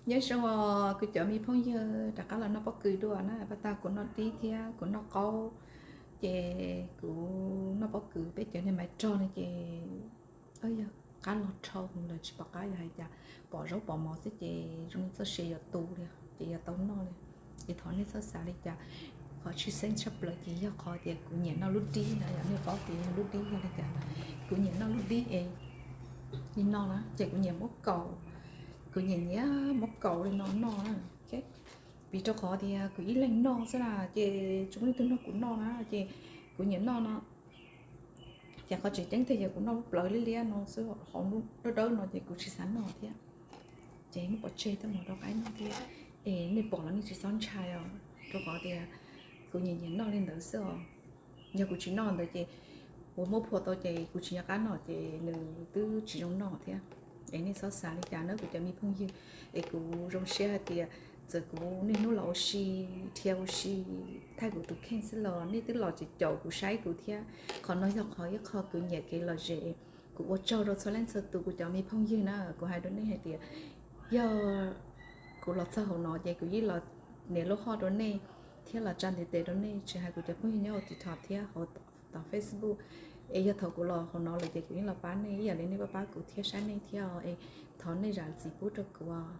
Nyob zoo os kuv cov me phooj ywg, rov qab los noj pob kws dua na. Pas tag kuv noj dib thiab kuv noj qaub, ces kuv noj pob kws peb cov niag maiv rog no ces yog qab los dhau lawm tsis pom qab yog hais cas, pom zaub pom mov xwb ces zoo li txoj sia yuav tu li, ces yuav tau noj li. Ces thov nej txhob xav li cas, qhov tshwj xeeb tshaj plaws ces yog qhov tias kuv nyiam noj lub dib na, yog nej paub tias yog lub dib yog li cas. Kuv nyiam noj lub dib es li no na ces kuv nyiam muab kaus, kuv nyiam nyiam muab kaus li no noj na. Vim rau qhov tias kuv ib leeg noj xwb na, ces tsis muaj leej twg nrog kuv noj na, ces kuv nyiam noj no. Ces qhov tseem ceeb tiag yog kuv noj lub plawv liab liab no xwb, hauv dawb dawb no ces kuv tsis xav noj thiab. Ces muab pov tseg tej no rau qaib noj thiab. Es nej pom los nej tsis txhob ntshai os, rau qhov tias kuv nyiam nyiam noj li ntawd xwb os. Yog kuv tsis noj ntawd ces uas muab phua tau ces kuv tsis nco qab noj ces nws twb tsis zoo noj thiab. Es nej txhob xav li cas na kuv cov me phooj ywg. Es kuv zoo siab hais tias txawm kuv niaj hnub los ua si, dhia ua si, thaij kuv tus kheej xwb los nej twb los ces caum kuv saib kuv thiab. Qhov no yog qhov ib qho kuv nyiam kev lom zem. Kuv ua tsaug rau txhua leej txhua tus kuv cov me phooj ywg na, kuv hais rau nej hais tias yog kuv los txog hauv no ces kuv yeej los nias lub hoj rau nej thiab los tsa ntiv tes rau nej, tsis hais kuv cov phooj ywg nyob hauv TikTok thiab hauv tom Facebook. Es yog thaum kuv los hauv no lawm ces kuv yeej los pab nej ib yam li nej pab pab kuv thiab saib nej thiab os. Es thov nej zam txim pub rau kuv os.